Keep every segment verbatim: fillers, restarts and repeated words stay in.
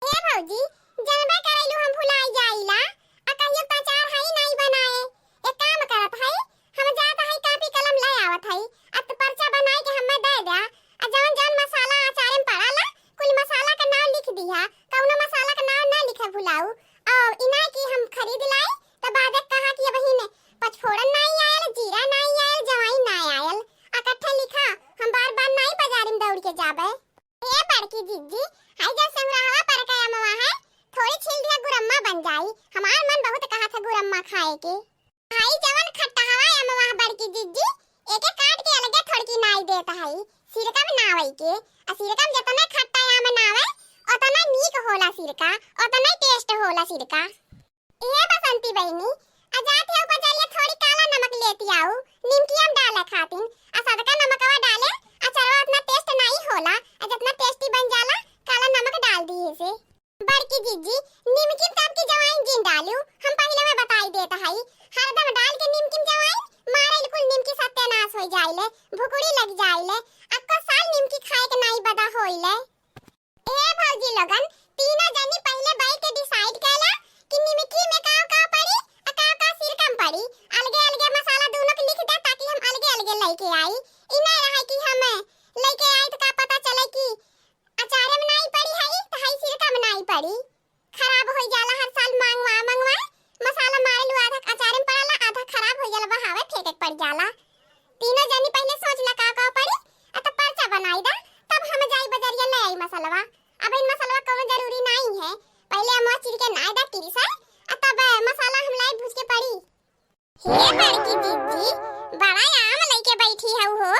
ए भौजी, जनबे करैलू हम भुलाई जाइला, आ कहियो त अचार हई नाई बनाए। एक काम करत हई, हम जात हई कापी कलम ले आवत हई, आ त पर्चा बनाई के हम्मे दे द्या, आ जौन जौन मसाला अचारे में पड़ाला, कुल मसाला का नाव लिख दिहा, कौनो मसाला का नाव ना लिखे भुलाऊ। और इना कि हम खरीद लाई, त बादे कहा कि अबहिन पचफोड़न नाई आयल, जीरा नाई आयल, जवाइन नाई आयल, आ कट्ठे लिखा, हम बार बार नाई बाजारी में दौड़ के जाबे। ए बड़की जिज्जी, हाई जब संग्रहवा पर के अमवा है, थोड़ी छील दिया गुरम्मा बन जाई। हमार मन बहुत कहा था गुरम्मा खाए के। हाई जवन खट्टा हवा अमवा है बड़की जिज्जी, एके काट के अलगे थोड़की नाई देत हई, सिरका में नावई के। आ सिरका में जतने खट्टा आम नावे, ओतने नीक होला सिरका, ओतने taste होला सिरका। ए बसंती बहिनी, आ जात है बजरिया थोड़ी काला नमक लेती आऊ, निमकिया में डाले खातिन। आ सदका नमकवा डाले, अचरवा उतना taste नाई होला, आ जितना tasty बन जाला, काला नमक डाल दिए से। बड़की जिज्जी, निमकी में तब की जवाइन जिन डालू, हम पहिले में बताई देत हई, हरदम डाल के निमकी में जवाइन, मारे कुल निमकी सत्यानाश हो जाइले, भुकुड़ी लग जाइले, अक्को साल निमकी खाए के नाई बदा होइले। ए भौजी लोगन, तीनों जनी पहिले बैठ के decide कैला कि निमकी में का का पड़ी आ का का सिरका में पड़ी। अलगे अलगे मसाला दोनों के लिख दे, ताकि हम अलगे अलगे लेके आई। ई नहीं रहे कि हम लेके आई तो का पता चले कि अचारे में नाई पड़ी है, तो हई सिरका में नाई पड़ी। खराब होई जाला हर साल मंगवा मंगवा। मसाला मारे लू आधा अचारे में पड़ाला, आधा खराब होई जाला, बहावे फेंके के पड़ जाला। तीनों जनी पहिले सोच ला का का पड़ी, आ तब पर्चा बनाई दा, तब हम जाई बजरिया ले आई मसलवा। अब इन मसलवा कौनो जरूरी नाई है, पहिले अमवा चीर के नाई दा किरी से, आ तब मसाला हम लाई भूज के पड़ी। हे बड़की जिज्जी, बड़ा आम लइके बैठी हऊ हो,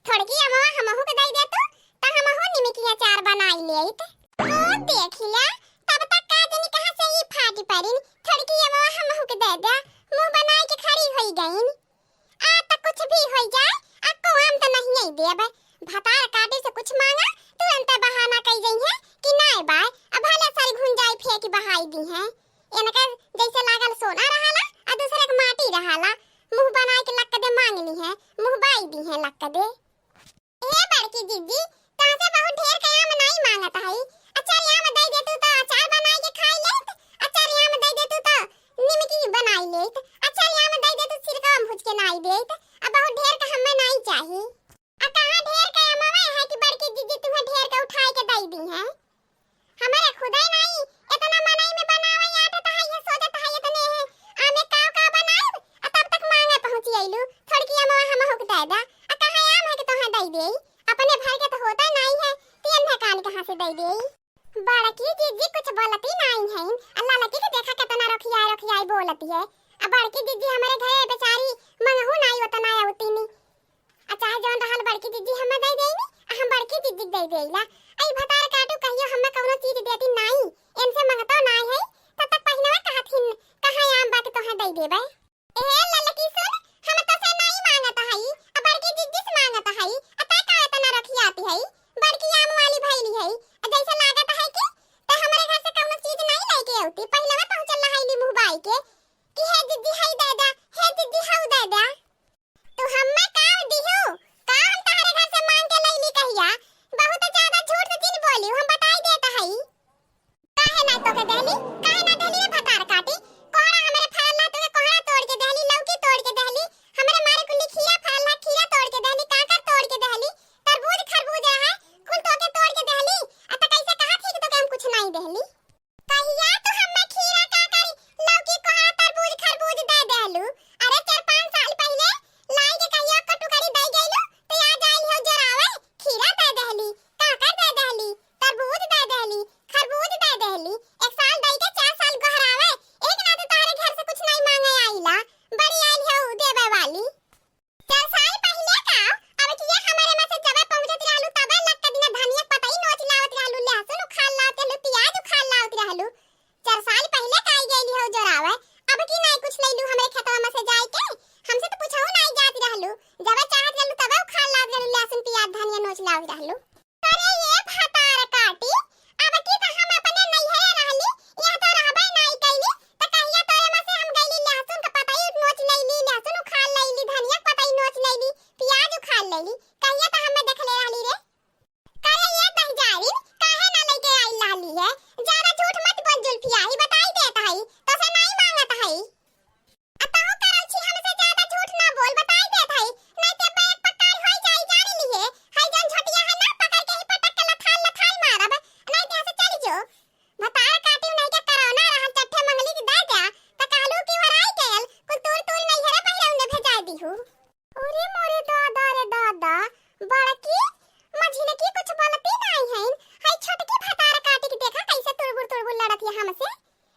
थोड़की अमवा हमहू के दई दे तू, त हमहू निमकी अचार बनाई लेइत। ओ देखिला, तब तक का जनी कहाँ से ई फाटी परिन, थोड़की अमवा हमहू के दे दे, मुँह बनाई के खड़ी होई गईन। आ त कुछ भी होई जाए, आ कोआम त नहीं देबे। भतार काटी से कुछ मांगा, तुरंत बहाना कई गई है कि नाय बाय, अब भले सारी घुन जाई फेंकी बहाई दी है। इनका जैसे लागल सोना रहाला, आ दूसरे के माटी रहाला। मुँह बनाए के लक्क दे मांग ली है, मुँह बाई दी है लक्क दे। ए बड़की जिज्जी, तहसे बहुत ढेर के आम नाई मांगत हई। अचार आम दई दे तू तो अचार बनाई के खाई लेत, अचार आम दई दे तू तो निमकी बनाई लेत, अचार आम दई दे तू सिरका में भूज के नाई देत। अब बहुत ढेर का हमें नाई चाही। आ कहाँ ढेर का अमवा है कि बड़की जिज्जी तुम्हें ढेर का उठाए के दई दी है? हमारे खुदे नाई इतना मनई में बनावे आटत है, ये सोचत है इतने है, आमे काव का बनाई, आ तब तक मांगे पहुँची अइलू, थोड़की अमवा हमहू के दे दा। आ कहाँ आम है कि तोहे दई देई? अपने भर के तो होता नाई है, तीन है कान कहाँ से दई देई? बड़की जिज्जी कुछ बोलती नाई है, आ ललकी के देखा कितना रोखियाई रोखियाई बोलती है। आ बड़की जिज्जी हमारे घरे बेचारी मंगहू नाई उतना है उतनी। आ चाहे जौन रहल बड़की जिज्जी हम्मे दई देइनी, आ हम बड़की जिज्जी के दई देइला। आ ई भतार काटू कहियो हम्मे कउनो चीज देती नाई, इनसे मंगतो नाई है, तब तक पहिलवे कहत हिन, कहाँ आम बा कि तोहे दई देबे। ए ललकी सुन, हम तोसे नाई मांगत हई, आ बड़की जिज्जी से मांगत हई, आ तै का इतना रखियाती हई? बड़की आम वाली भइली हई, आ जैसे लागत है कि तै हमरे घर से कउनो चीज नाई लइके अउती, पहिलवे पहुँचल रहइली मुँह बाई के, कि हे जिज्जी हई दे दा, हे जिज्जी हऊ दे दा। तू हम्मे का दिहू? का हम तहरे घर से मांग के लइली कहिया? बहुत ज्यादा झूठ जिन बोली, हम बताई देत हई। काहे ना तोके देहली? काहे ना देहली रे भतार काटी? कोहड़ा हमरे फरल रहा, तोके कोहड़ा तोड़ के देहली, लौकी तोड़ के देहली, हमरे मारे कुल्ली खीरा फरल रहा, खीरा तोड़ के देहली, काकर तोड़ के देहली, तरबूज खरबूज रहा, कुल तोके तोड़ के देहली। आ त कैसे कहा थी कि तोके हम कुछ नाई देहली? कहिया तू हम्मे खीरा, काकरी, लौकी, कोहड़ा, तरबूज, खरबूज दे देहलू? अरे, चार पाँच साल पहिले लाई के कहिया क टुकड़ी दे गइलू, त आज आइल हो जोरावे, खीरा दे देहली, काकर दे देहली, तरबूज दे देहली, खरबूज दे देहली। एक साल दई के चार साल गोहरावे, एक ना तो तोहरे घर से कुछ नहीं मांगे आइला, बड़ी आइल हो देवे वाली। चार साल पहिले का, अब किया हमारे में से जबे पहुंचत रहलू, तबे लक्क दिना धनिया पतई नोच लावत रहलू, लहसुन उखाड़ लावत रहलू, प्याज उखाड़ लावत भतार काटिउ नहीं के करौना रहल चट्ठे मंगली की दे जा, त कहलू कि वराई गयल, कुल तूर तूर नैहरे पहिरौने भेजाय दिहू। अरे मोरे दादा रे दादा, बड़की मझिनकी कुछ बोलती नाई हईन, हई छोटकी भतार काटी के देखा कैसे तुड़बुड़ तुड़बुड़ लड़त है हमसे।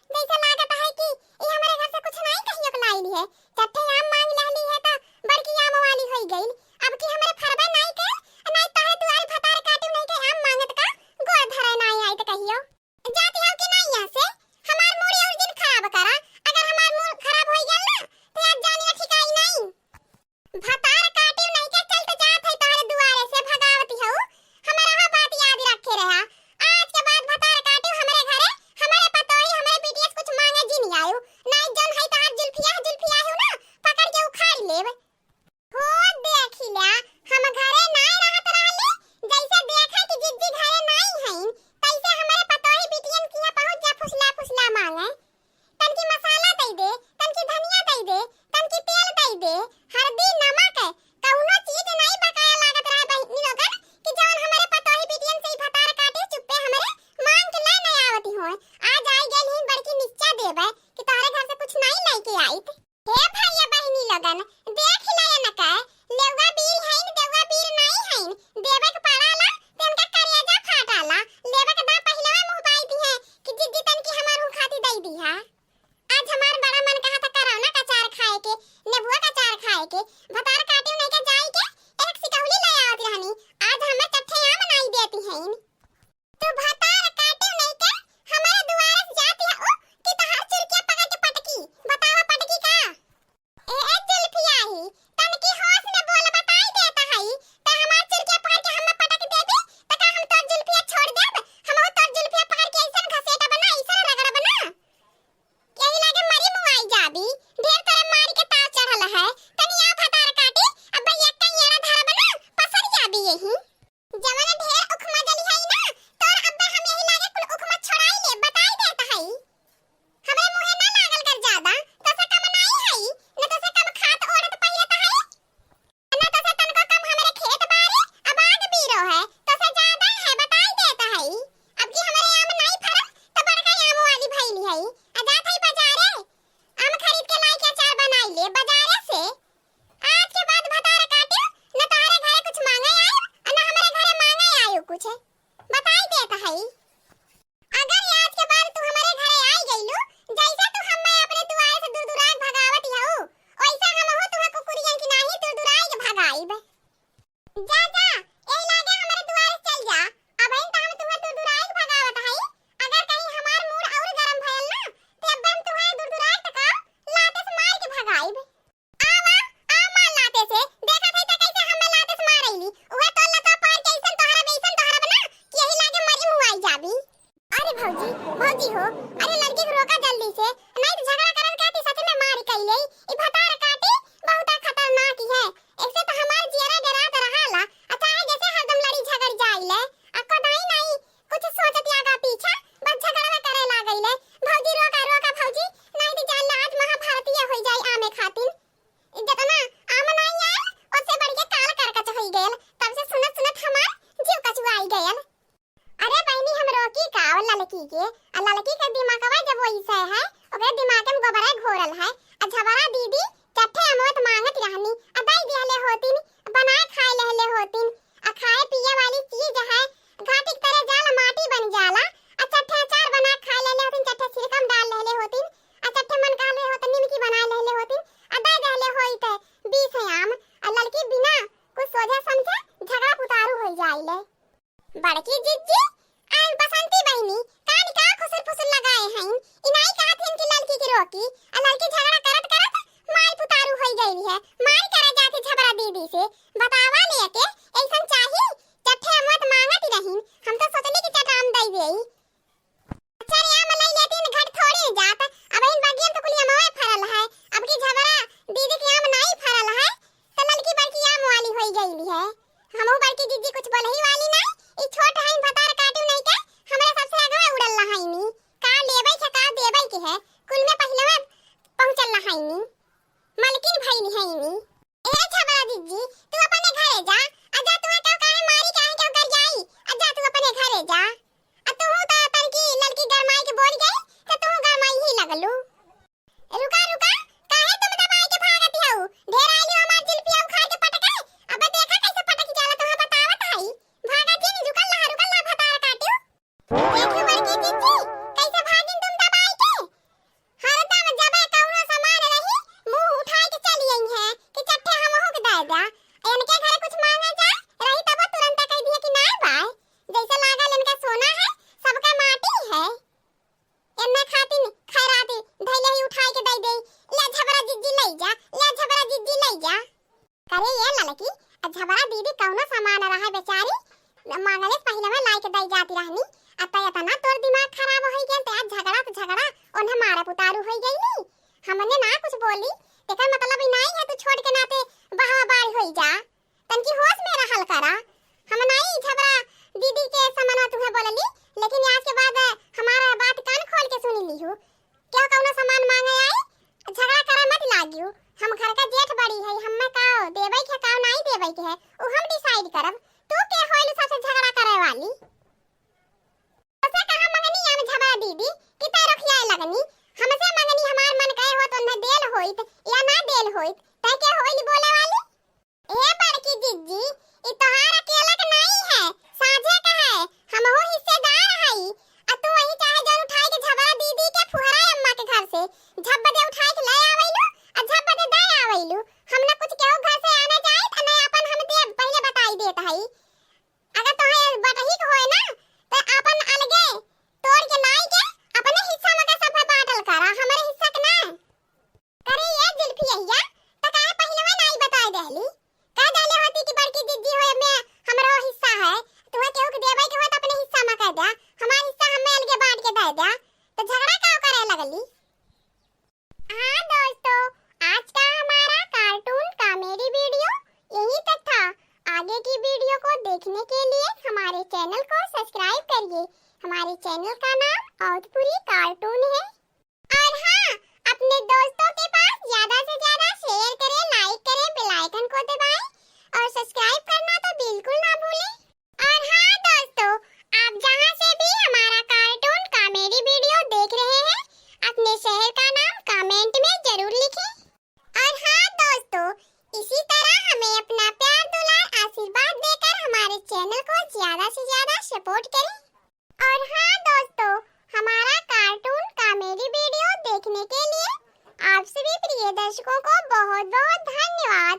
जैसे लागत है कि ई हमरे घर से कुछ नाई कहियो के लाइली है, चट्ठे आम मांग लहली है त बड़की आम वाली होई गई। अब की हमरे फरबे नाई के, नाई तोहरे दुआरी भतार काटिउ नहीं के आम मांगत का गोड़ धरे नाई आई त कहियो। जाती हौ कि नाई यहाँ से? हमार मूड और दिन खराब करा। अगर हमार मूड खराब होई गल ना, तो आज जानी ना ठिकाई नाई। भतार काटिउ नहीं के चलत जात है तोहरे दुआरे से भगावती हौ। हमारा हा बात याद रखे रहा। आज के बाद भतार काटिउ हमरे घरे, हमरे पतोही, हमरे बिटिया से कुछ मांगे जिन आयु। नाई जौन है तोहार जुल्फिया, जुल्फिया हौ ना, पकड़ के उखाड़ लेब। हो देखी ल्या, हम घरे नाय रहत रहली, जैसे देखे कि जिज्जी घरे नाय हईन, तैसे हमरे पतोही बिटियन किहाँ पहुँच जा फुसला फुसला मांगे। तनकी मसाला दई दे, तनकी धनिया दई दे, तनकी तेल दई दे, हरदी, नमक, कउनो चीज नाय बकाया लागत रहे बहिनी लोगन कि जवन हमरे पतोही बिटियन से ई भतार काटी चुप्पे हमरे मांग के ले नाय आवती होय। आज आई गइल ही बड़की निच्चा देबे कि तोहरे घर से कुछ नाय लइके आइत। हे भैया बहिनी लोगन, देख ले इनका, लेउआ बीर हईन, देउआ बीर नाई हईन, देवे के पड़ाला, त इनका करेजा फाटाला, लेवे के दा पहिलवा मुँह बाई दिहे कि जिज्जी तनकी हमार हूँ खाती दई दिहा। आज हमार बड़ा मन कहा था करौना का अचार खाए के, नेबुआ का अचार खाए के, भतार काटिउ नहीं के जाई के एक सिकहुली ले आवत रहनी, आज हमें चट्ठे आम नाई देती हईन। तू भतार काटिउ नहीं के हमरे दुआरे से जाती है उ कि तोहार चुरकिया पकड़ के पटकी? बतावा पटकी का? ए, ए जुल्फिया ही, तनकी होश में बोल, बताई देता हई, त हमार चुरकिया पकड़ के हमें पटक देबी, त का हम तोर जुल्फिया छोड़ देब? हमहू तोर जुल्फिया पकड़ के ऐसन घसेटब ना, ऐसन रगड़ब ना, यही लागे मरी मुआई जाबी। ढेर तोरे मारी के ताव चढ़ल है, तनी आ भतार काटी, अब एक कनियारा धरब ना, पसर जाबी यही। जवन ढेर उखमा जली हई ना, तोर अब्बे हम यही लागे कुल उखमा छोड़ाई ले, बताई देत हई। हमरे मुँहे ना लागल कर ज्यादा, तोसे कम नाई हई, न तोसे कम खात ओढ़त पहिरत हई, न तोसे तनको कम हमरे खेत बारी, अब आग बीरो है, तोसे ज्यादा है, बताई देत हई। अब की हमरे आम नाई फरल, त बड़का आम वाली भइली हई, आ जात हई बाजारे, आम खरीद के लाई के अचार बनाई ले बाजारे से। आज के बाद भतार काटिउ, न तोहरे घरे कुछ मांगे आयु, आ न हमरे घरे मांगे आयु कुछ। बताई देत हई। अगर आज के बाद तू हमरे घरे आई गइलू, जैसे तू हम्मे अपने दुआरे से दुरदुराए भगावत हऊ, वैसे हमहू तुहे कुकुरियन की नाहीं दुरदुराए के भगाइब। जा, जा, एही लागे हमरे दुआरे से चल जा। अबहिन त हम तुहे दुरदुराए के भगावत हई, अगर कहीं हमार मूड और गरम भयल ना, ते अब्बे हम तुहे दुरदुराए त का, लाते से मार के भगाइब। आवा, आ मार लाते से। देखत हई त कैसे हमें लाते से मारैली। उहे तोर लतवा पार के ऐसन तोहरब, ऐसन तोहरब ना कि यही लागे मरी मुआई जाबी। अरे भौजी, भौजी हो, अरे लड़की के रोका जल्दी से, नहीं तो झगड़ा करत करत सच में मार कई लेई। ई भतार काटी बहुत खतरनाक है। एक से तो हमार जियरा डरात रहाला, आ चाहे जैसे हरदम लड़ी झगड़ जाइले। आ कदाई नहीं कुछ सोचत आगा पीछा, बस झगड़वे करे लागइले। भौजी रोका, रोका भौजी, नहीं तो जान ला आज महाभारतीय होई जाई आमे खातिन। जितना आम नाई आयल, ओसे बढ़ के काल करकच होई गयल। तब से सुनत सुनत हमार जीव कचुआई गयल। अरे बहिनी, हम रोकी का ओ ललकी के? आ ललकी के दिमागवा जब वैसे है, ओकरे दिमाग में गोबरे घोरल है। आ झबरा दीदी चट्ठे अमवत मांगत रहनी, आ दई दिहले होतिन, बनाए खाए लेहले होतिन। आ खाए पिए वाली चीज है, घाटी के तरे जाल माटी बन जाला। आ चट्ठे अचार बना खाए लेहले होतिन, चट्ठे सिरकम डाल लेहले होतिन, आ चट्ठे मन कहले होत निमकी बनाए लेहले होतिन, आ दे देहले होइत बीस आम। आ ललकी बिना कुछ सोझे समझे झगड़ा पुतारू होई जाइले। बड़की जिज्जी, आ बसंती बहिनी, कान का खुसुर फुसुर लगाए हईन? ई नाई कहत हईन कि ललकी के रोकी, आ ललकी झगड़ा करत करत माई पुतारू होई गई है। माई करे जाके झबरा दीदी से, बतावा ले के, ऐसन चाही, चट्ठे अमवत मांगत रहीन, हम तो सोचनी कि चटाम दई देई। अच्छा रे, आम लई लेती न घट थोड़ी जात, अब इन बगियन तो कुल अमवे फरल है, अब की झबरा दीदी के आम नाई फरल है, तो ललकी बड़की आम वाली होई गई है। हमहू बड़की जिज्जी कुछ बोलही वाली नाई, ई छोट हईन भतार काटिउ नहीं के, हमरा सबसे आगवा उड़ल लहाइनी। का लेबै के, का देबै के है, कुल में पहिलवे पहुँचल लहाइनी। मलकिन भइल हईनी। ए झबरा जिज्जी, तू अपने घरे जा, आ जा, तू तो काहे मारी, काहे क्यों गरियाई, आ जा तू अपने घरे जा। आ तू तो तनकी ललकी गरमा तब उतारू होई गईली, हमने ना कुछ बोली, तेकर मतलब ई नाई है तू छोट के नाते बहवा बारी होई जा। तनकी होश में रहल करा। हम नाई झबरा दीदी के समनवा तुहे बोलली, लेकिन आज के बाद हमारा बात कान खोल के सुनी लीहू। केहू कउनो सामान मांगे आई, झगड़ा करे मत लागियो। हम घर का जेठ बड़ी है, हमें का देवे के, का नाई देवे के है, उ हम decide करब। तू के होइल सबसे झगड़ा करे वाली? तोसे कहाँ मंगनी हम झबरा दीदी कि तै रोखियाए लगनी? हमसे मंगनी, हमार मन कहे होत उन्हें देल होइत या ना देल होइत, तै के होइल बोले वाली? ए बड़की जिज्जी, ई तोहार अकेले के नाई है, साझे का है, हमहू हिस्सेदार हई। आ तू वही चाहे जौन उठाई के झबरा दीदी के फुहरा अम्मा के घर से झब्ब दे उठाई के ले आवेलू, आ झब्ब दे दे आवेलू। हम ना कुछ केहू घर से आने जाइत, आ ना अपन हम दे पहिले बताई देत हई। अगर तोहे बटही के होए ना, तो अपन अलगे तोड़ के लाई के अपने हिस्सा में के सब बांटल करा, हमरे हिस्सा के ना। करे ये जुल्फी अहिया, त काहे पहिलवे नाई बताए देहली? कह देले होती कि बड़की जिज्जी होए में हमरो हिस्सा है, तुहे केहू के देवे के होत अपने हिस्सा में कह द्या, हमार हिस्सा हमें अलगे बांट के दे द्या, तो झगड़ा का करे लगली? हाँ दोस्तों, आज का हमारा cartoon comedy video यहीं तक था। आगे की video को देखने के लिए हमारे channel को subscribe करिए। हमारे channel का नाम औधपुरी cartoon है। और हाँ, अपने दोस्तों के पास ज्यादा से ज्यादा share करें, like करें, bell icon को दबाएं और subscribe करना तो बिल्कुल ना भूलें। और हाँ दोस्तों, आप जहाँ से भी हमारा cartoon comedy video देख रहे हैं, अपने शहर का नाम comment में जरूर लिखें। और हाँ दोस्तों, इसी तरह हमें अपना प्यार, दुलार, आशीर्वाद देकर हमारे channel को ज्यादा से ज्यादा support करें। और हाँ दोस्तों, हमारा cartoon comedy video देखने के लिए आप सभी प्रिय दर्शकों को बहुत बहुत धन्यवाद।